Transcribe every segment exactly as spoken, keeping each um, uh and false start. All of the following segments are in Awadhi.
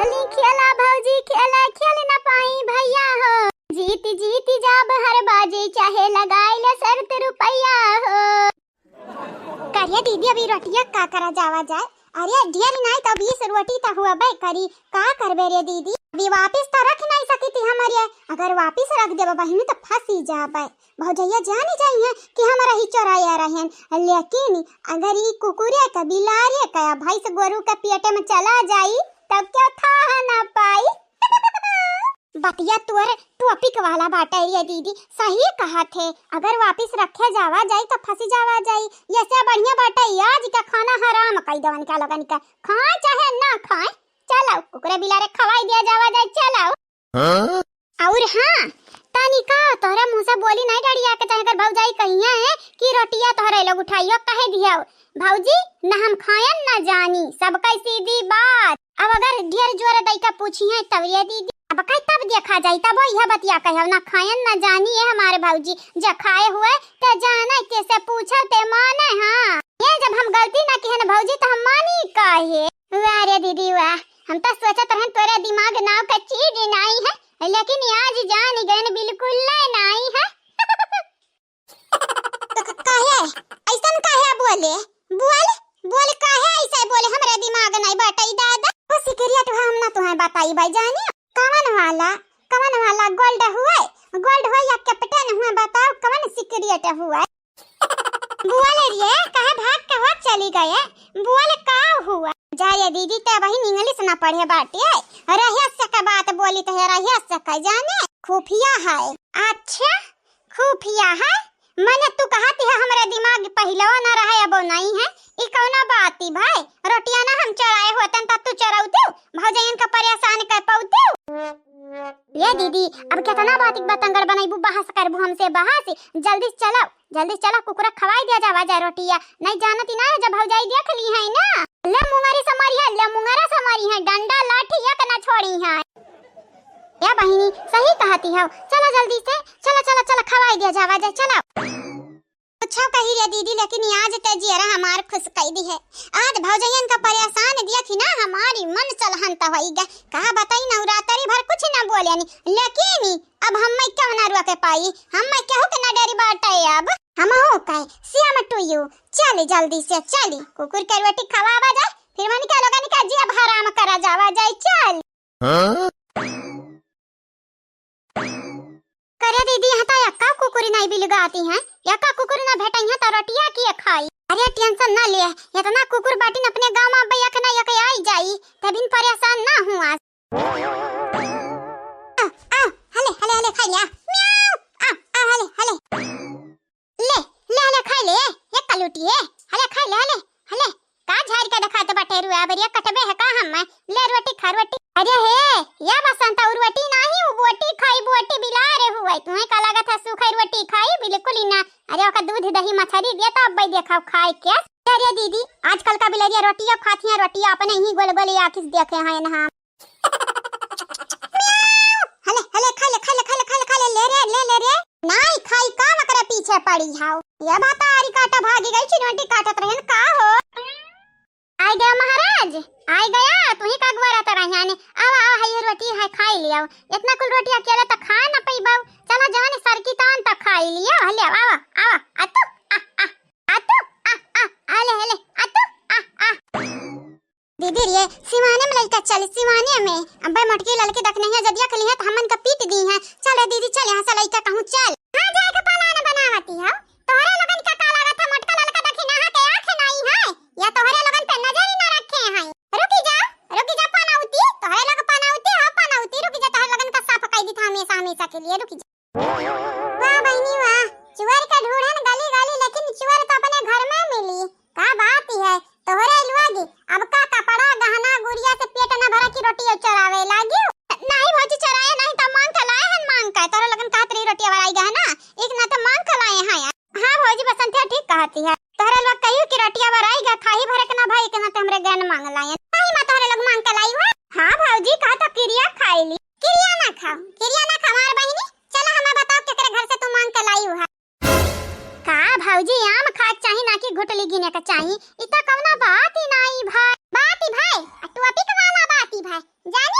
होली खेला भौजी खेला, खेल न पाई भैया हो। जीत जीत जाब हर बाजी, चाहे लगाई ले शर्त रुपया हो। करिया दीदी, अभी रोटिया का करा जावा जाए? अरे ढेर नाई तो बीस रोटी तो हुआ बे करी, का करबे रे दीदी? अभी वापिस तो रख नाई सकी थी हमरे, अगर वापिस रख देबा बहिनी तो फंसी जाबे। भौजैया जानी जाई है कि हमरा ही चोराया रहन, लेकिन अगर ई कुकुरे का, बिलारे का, भैंस गोरू के पेटे में चला जाई, तब क्या था ना पाई। बतिया तोर topic वाला बाटे रे दीदी, सही कहत है। अगर वापिस रखे जावा जाई तो फंसी जावा जाई, ये से बढ़िया बाटे आज का खाना हराम कई देवन का लगन का, खाए चाहे ना खाए, चलाओ कुकुरे बिलारे खवाई दिया जावा जाई, चलाओ। हाँ? और हाँ, तनिका तोहरा मुँह से बोली नहीं डरिया के, चाहे अगर भौजाई कहिया है कि रोटिया तोहरे लोग उठाइयो, कहे दिया, "भौजी, न हम खायन न जानी, सबका सीधी बात।" अब अगर ढेर जोर दई का पूछी है तब ये दीदी, अब कहे तब देखा जाई, तब यह बतिया कहे, "ना खायन न जानी है हमारे भौजी, जे खाए हुए ते जाने, ते से पूछे ते माने।" हाँ, ये जब हम गलती ना किहन भौजी तो हम मानी काहे? वाह रे दीदी वाह, हम तो सोचत रहन तोरे दिमाग नाव का चीज ही नाई है, लेकिन आज जान गए बिल्कुल ले नाई है। तो क-, काहे ऐसन काहे बोले? बोल, बोल काहे ऐसे बोले? हमरे दिमाग नाई बाटे दादा। वो secret हम ना तुम्हें बताई भाई जानी। कवन वाला, कवन वाला gold हुए, gold हुए या captain हुए, बताओ कवन secret हुए? बोल रे, कहे भाग के हो चली गए? बोल का हुआ? जा रे दीदी, ते वही English ना पढ़े बाटे। रहस्य के बात बोली तो है, रहस्य के जाने, खुफिया है। अच्छा, खुफिया है? मने तू कहती है हमरे दिमाग पहले ना रहे, अब नहीं है। ई कौना बात ही भाई? रोटियां ना हम चोराए होतन त तू चोरौती? भौजैयन का परेशान कर पौती? ये दीदी, अब कितना बात बतंगड़ बनैबू, बहस करबू हमसे बहस। जल्दी से चलो, जल्दी से चलो, कुकुरा खवाई दिया जावा जाए रोटिया। नहीं जानती ना, जब भौजाई देख ली है ना, ले मुंगरी से मारी है, ले मुंगरा से मारी है, डंडा लाठी एक ना छोड़ी है। या बहिनी, सही कहती हो, चलो जल्दी से, चलो, चलो, चलो, खवाई दिया जावा जाए, चलो। अच्छा कही रे दीदी, लेकिन आज ते जियरा हमार खुश कई दी है। आज भौजैयन का परेशान दिया थी ना, हमारी मन चलहन तो होई गए। कहा बताई, नवरात्रि भर कुछ ना बोले नी, लेकिन अब हम मैं क्यों ना रोके पाई, हम मैं केहू के ना डरी बाटे। अब हम हो कहे, same to you, चल जल्दी से चली, कुकुर के रोटी खवावा जाए, फिर मन के लोगन का जी अब हराम करा जावा जाए, चल। हाँ? करे दीदी, यहाँ तो यक्का कुकुर नहीं बिलगाती हैं, यक्का कुकुर ना भेटई हैं तो रोटिया किए खाई? अरे tension ना ले, इतना कुकुर बाटिन अपने गाँव में, अब एक ना एक आई जाई, तबिन परेशान ना हुआ। आओ, आओ, हले, हले, हले, खाई लिया, म्याऊ, आओ, आओ, हले, हले। ले, ले, ले, खाई ले, ये कलूटी है। हले, खाई ले, हले, हले। का झाड़ के दिखाते बटे रुआ, बरिया कटबे है का हम? ले रोटी खा, रोटी। अरे हे, या बसंत, और रोटी नाही, वो बोटी खाई, बोटी बिला रे हुए। तुम्हें का लागत है, सूखई रोटी खाई? बिल्कुल ही ना। अरे ओका दूध, दही, मछरी दिया तो अब देखा खाए के। अरे दीदी, आजकल का बिलरिया रोटिया खाती हैं, रोटिया अपने ही गोल गोल आँखी से देखे हैं ना। म्याऊ। हले, हले, खा ले, खा ले, खा ले, खा ले, खा ले, ले रे, ले, ले रे। नाई खाई का मकरे पीछे पड़ी हाउ। ये बतारी काटा भागी गई, चिनवटी काटत रहन का हो। आई गया महाराज, आई गया, तू ही का अगुआ रहता रही आने। आवा, आवा, है ये रोटी है, खाई लिया। इतना कुल रोटी अकेले तो खा ना पईबा। चला जाने सर की तान तो खाई लिया। हले, आवा, आवा, आ तू, आ, आ, आ तू, आ, आ, आ ले, हले, आ तू, आ, आ। दीदी रे, सिवाने में लइका चली, सिवाने में। अब्बे मोटकी ललकी दखनहिया जदिया खली है, तो हमन का पीट दी है। चल रे दीदी, चल यहाँ से लइका कहूँ चल। हाँ, जाए के plan बनावती हो। तोहरे लोगन का का लागत है, मोटका ललका दखिनहा के आँख नाई है, या तोहरे लोगन पे नजर ही ना रखे हैं। रुकी जा, रुकी जा पनौती, तोहरे लोग पनौती हो, पनौती, रुकी जा, तोहरे लोगन का साफ कई दी था हमेशा, हमेशा के लिए, रुकी जा। वाह बहिनी वाह, चुअर के ढूढ़न गली गली, लेकिन चुअर तो अपने घर में मिली। का बात ही है, तोहरे लोग अब का कपड़ा गहना गुड़िया से पेट न भरा कि रोटी चोरावे लागी? नहीं भौजी, चोराए नहीं, तो मांग के लाए हैं, मांग के। तोहरे लोगन कहत रही रोटिया वाला गहना, एक ना तो मांग के लाए हैं। हाँ भौजी, बसंतिया ठीक कहती है, तोहरे लोग कहियो कि रोटिया वाला खाही भरे के ना भाई, के ना तो हमरे गहन मांग लाए। नहीं माँ, तोहरे लोग मांग के लाई हुआ। हाँ भौजी, कहा तो किरिया खाई ली। किरिया ना खाओ, किरिया ना खाओ हमार बहिनी। चला हमें बताओ केकरे घर से तू मांग के लाई हुआ। का भौजी, आम खाए के चाही ना कि घुटली गिने के चाही? इ तो कौनो बात ही नाई भाई। बात ही भाई, आ topic वाला बात ही भाई। जानी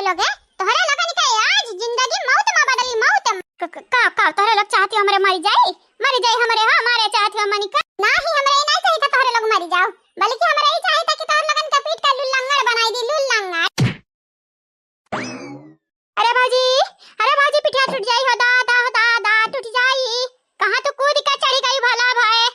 ओके, तोहरे लोगन के आज जिंदगी मौत मा बदली, मौत मा। क-, क-, का, का तोहरे लोग चाहत हो हमरे मरी जाई? मरी जाई हमरे, हो, मारे चाहत हो हमनी का? नाही, हमरे ई नाही चाहित है तोहरे लोग मरी जाओ, बल्कि हमरे ई चाहित है कि तोहरे लोगन के पीट के लुल्लंगड़ बनाई दी, लुल्लंगड़। अरे भौजी, अरे भौजी, पिठिया टूट जाई हो दादा, हो दादा, टूट जाई। कहाँ तू कूद के चढ़ी गई भला भाई?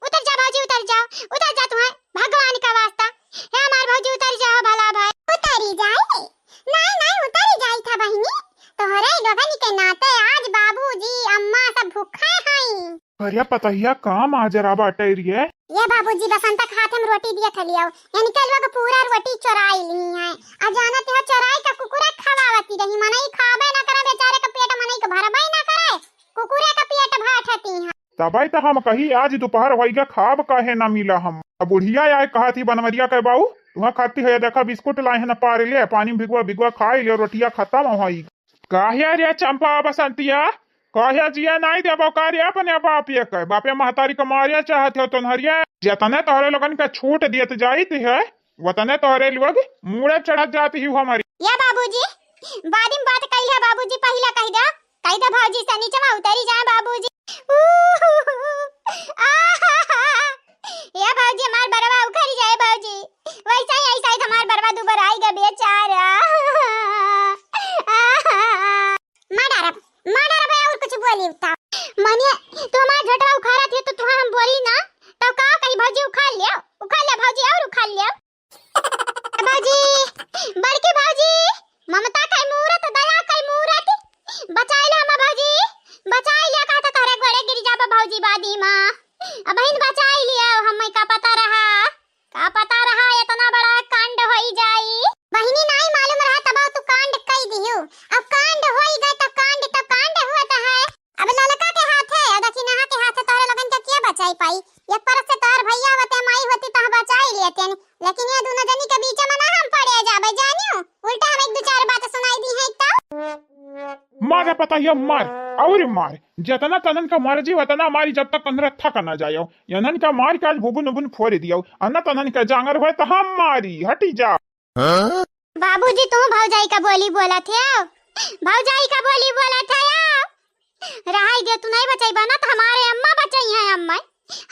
उतर जा भौजी, उतर जा, उतर जा तुहैं, भगवान का वास्ता। हे हमार भौजी, उतर जा हो भला भाई। उतरी जाई? नाही, नाही, उतरी जाई था बहिनी। तोहरे लोगन के नाते आज बाबूजी, अम्मा सब भूखे हईं। अरे पतहिया, का माजरा बाटे रे? ये बाबूजी, बसंता के हाथे में रोटी दिए थे लियाओ। इनके लोग पूरा रोटी चोराई ली हैं। आ जानत हो, चोराई का कुकुरे खवावती रही। मनई खाबे ना करे, बेचारे का पेट मनई के भरबे ना करे, कुकुरे का पेट भरती हैं। तबे तो हम कही, आज दोपहर होइगा, खाब काहे ना मिला हम। अब बुढ़िया आए कहा थी बनवरिया के बाऊ, तुहा खाती है, देखा बिस्कुट लाए हैं ना पार्ले, पानी में भिगवा भिगवा खाई लियो, रोटिया खत्म होई। काहे रे चंपा बसंतिया, काहे जिया नाई देबो का रे अपने बापिया के? बापिया महतारी के मारे चाहत हो तोहरिया। जतने तोहरे लोगन के छूट दियत जाइत है, वतने तोहरे लोग मूड़े चढ़त जाती ही हमारी। या बाबूजी, बाद में बात कइल है बाबूजी, पहिला कह दो, कह दो भौजी से नीचे में उतरी जाए बाबूजी। या भौजी, हमार बरवा उखड़ जाए भौजी, वैसा ही ऐसा ही हमार बरवा दुबर आएगा बेचारा। मार डारब, मार डारब, और कुछ बोली तो। मनिया, तू हमार झोटवा उखाड़त है तो तुहा हम बोली ना, तब का कही भौजी उखाड़ लियो, उखाड़ लियो भौजी और उखाड़ लियो। भौजी, बड़की भौजी, ममता कई मूरत, दया कई मूरत, बचाई ले हम भौजी, बचाई ले, कहता तोहरे गोड़े गिर जाबो भौजी बादी माँ। अब बहिन बचाई लियो, हमें का पता रहा, का पता रहा इतना बड़ा कांड होई जाई। बहिनी नाई मालूम रहा तब तू कांड कई दिहू। अब कांड होई गए तो कांड तो कांड हुआ तो है। अब ललका के हाथे और दखिनहा के हाथे तोहरे लोगन के किया बचाई पाई? एक परस से तोहर भैया होते, माई होती तो हम बचाई लेते, लेकिन ये दोनों जनी के बीच में ना हम पड़े जाबे जानियो, उल्टा हम एक दो चार बात सुनाई दी है तो। मार रे पतहिया मार, और मार, जतना तनन का मार जी वतना मारी, जब तक अंदर थक ना जायो। यनन का मार के आज भुबुन उबुन फोड़ दियो, अन्ना तनन का जांगर होए तो हम मारी, हटी जा। हाँ? बाबूजी, तू भौजाई का बोली बोलत हो? भौजाई का बोली बोलत हो? रहाई दे, तू नहीं बचाई बना तो हमारे अम्मा बचाई है। अम्मा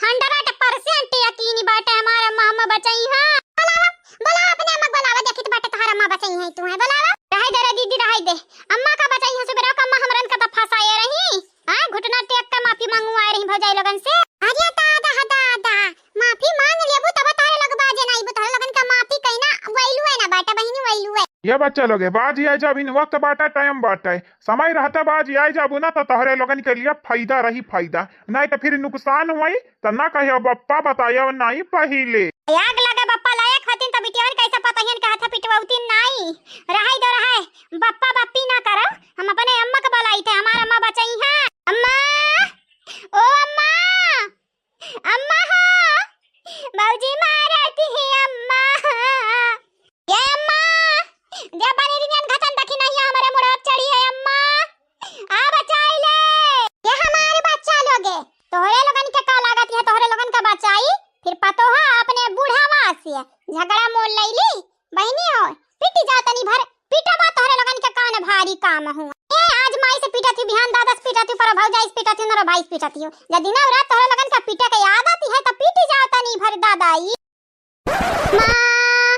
हंड्रेड परसेंट यकीनी बाटे हमारे अम्मा, अम्मा बचाई है। बुलावा, बुलावा अपने अम्मा को बुलावा, देखी तो बाटे तोहार अम्मा बचाई है, तू है बुलावा। रहाई दे रे दीदी, रहाई दे, अम्मा का बचाई है, सुबह का अम्मा हमरन का तो फंसाए रही। हाँ, घुटना टेक के माफी मांगू आए रही भौजाई लोगन से। अरे दादा, हा दादा, माफी मांग लेबू तब तोहरे लोग बाजे ना आइबू, तोहरे लोगन का माफी कहना वैलू है ना बाटा बहिनी, वैलू है। ये बच्चा लोग है, बाजी आए जाब, इन वक्त बाटा, टाइम बाटा है, समय रहता बाजी आए जाबू ना तो तोहरे लोगन के लिए फायदा रही, फायदा, नहीं तो फिर नुकसान हुई, तो ना कहे बप्पा बताया नहीं पहिले। आग लगे बप्पा लायक हथिन तो बिटियन कैसे पतहियन के हाथे पिटवौती नहीं, रहाई दो रहाई, बप्पा बप्पी ना करो, हम अपने अम्मा के बुलाई थे, हमार अम्मा बचाई है। अम्मा, ओ अम्मा, अम्मा हो, भौजी मारती है अम्मा। ये अम्मा, दे पानी रिंगन घचन देखी नहीं है, हमारे मुड़े चढ़ी है अम्मा। आ बचाई ले। ये हमारे बच्चा लोग है, तोहरे लोगन के का लागत है, तोहरे लोगन का बचाई, फिर पतोहा अपने बूढ़ावा से झगड़ा मोल लैली। बहिनी हो, पीटी जा तनी भर, पीटबा तोहरे लोगन के कौन भारी काम हुआ। ए, आज माई से पीटत ही, बिहान दादा से पीटत ही, पर भौजाई से पीटत ही, नरो भाई से पीटत ही। जब दिना रात तोहरे लोगन का पीटे के आदत ही है, तो पीटी जा तनी भर दादाई। माँ,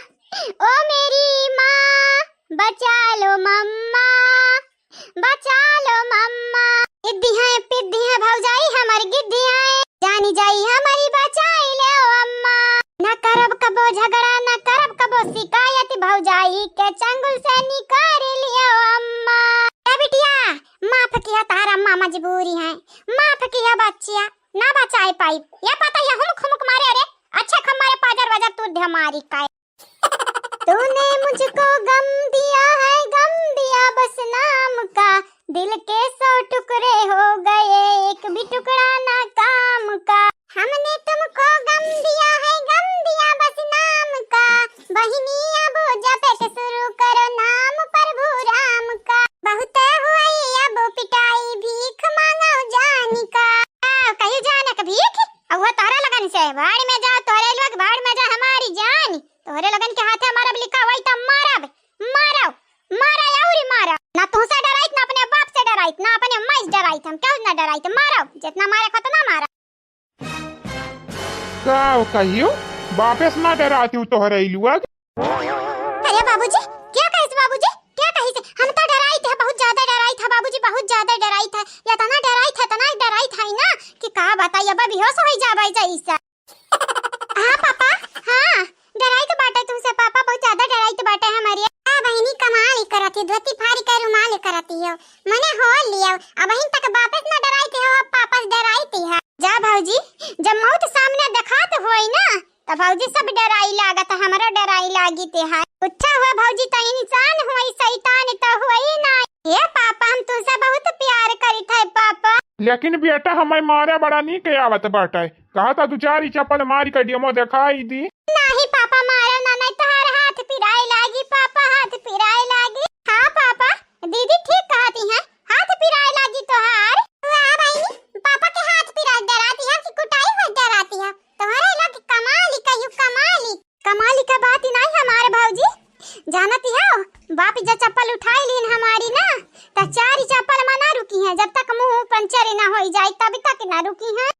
ओ मेरी माँ, बचा लो मम्मा। बचा लो मम्मा। गिद्दी हैं, पिद्दी हैं भौजाई हमर गिद्दी हैं। जानी जाई हमरी बचाई ले ओ अम्मा। ना करब कबो झगड़ा, ना करब कबो शिकायत, भौजाई के चंगुल से निकाल लियो अम्मा। ए बिटिया, माफ किया, तारा अम्मा मजबूरी है, माफ किया बच्चिया, ना बचाई पाई। ये पता ये हुमुक हुमुक मारे, अरे अच्छा खम्मारे पाजर वजर तू ढमारी का। तूने मुझको गम दिया है, गम दिया बस नाम का, दिल के सौ टुकड़े हो गए, एक भी टुकड़ा ना काम का। हमने तुमको गम दिया है, गम दिया बस नाम का, बहिनी अब जपत शुरू करो नाम प्रभु राम का। बहुत हुई अब पिटाई, भीख मांगो जान का। आओ, कही जान एक भीख, अब वो तोहरे लगन से, भाड़ में जा तोहरे लोग, भाड़ में जा हमारी जान। तोहरे लोगन के हाथे मारब लिखा होई त मारब, मारो, मारो डराइत, मारो, जितना मारे उतना मारो। का कहियो, बापे से ना डरातिउ तोहरे इलुआ के? अरे बाबूजी, क्या कहिस बाबूजी, क्या कहिस? हम तो डराइत है, बहुत ज्यादा डराइत है बाबूजी, बहुत ज्यादा डराइत है, इतना डराइत है, इतना डराइत है ना कि का बताई, अब बेहोश होइ जाबै जैसा। हाँ पापा, हाँ, डराइत बाटे तुमसे पापा, बहुत ज्यादा डराइत बाटे हमरी। का बहिनी कमाल ही करत ही, धोती फारी के रुमाल ही करत ही हो, मने हो लियो, अबहिन तक बापे से ना डराइत हो, अब पापा से डराइत है। जा भौजी, जब मौत सामने देखात होई ना, त भौजी सब डराई लागत, हमरो डराई लागित है। अच्छा हुआ भौजी त इंसान होई, शैतान त होई ना। हे पापा, हम तुमसे बहुत प्यार करित है पापा। लेकिन बेटा, हमें मारे बड़ा नीक आवत बाटे। कहा था दू चार ही चप्पल मारी के डेमो देखाई दी। नाही पापा, मारो ना, नहीं तोहार हाथ पिराए लागी पापा, हाथ पिराए लागी। हाँ पापा, दीदी ठीक कहती हैं, हाथ पिराए लागी तोहार। वाह बहिनी, पापा के हाथ पिराए डराती है कि कुटाई हो डराती है? तोहरे लोग कमाल ही कहियो, कमाल ही। कमाल ही का बात ही नहीं हमारे भौजी, जानती हो, बाप जब चप्पल उठाई लीन हमारी ना, त चार ही चप्पल में ना रुकी हैं, जब तक मुंह पंचर ना होई जाए तब तक ना रुकी हैं।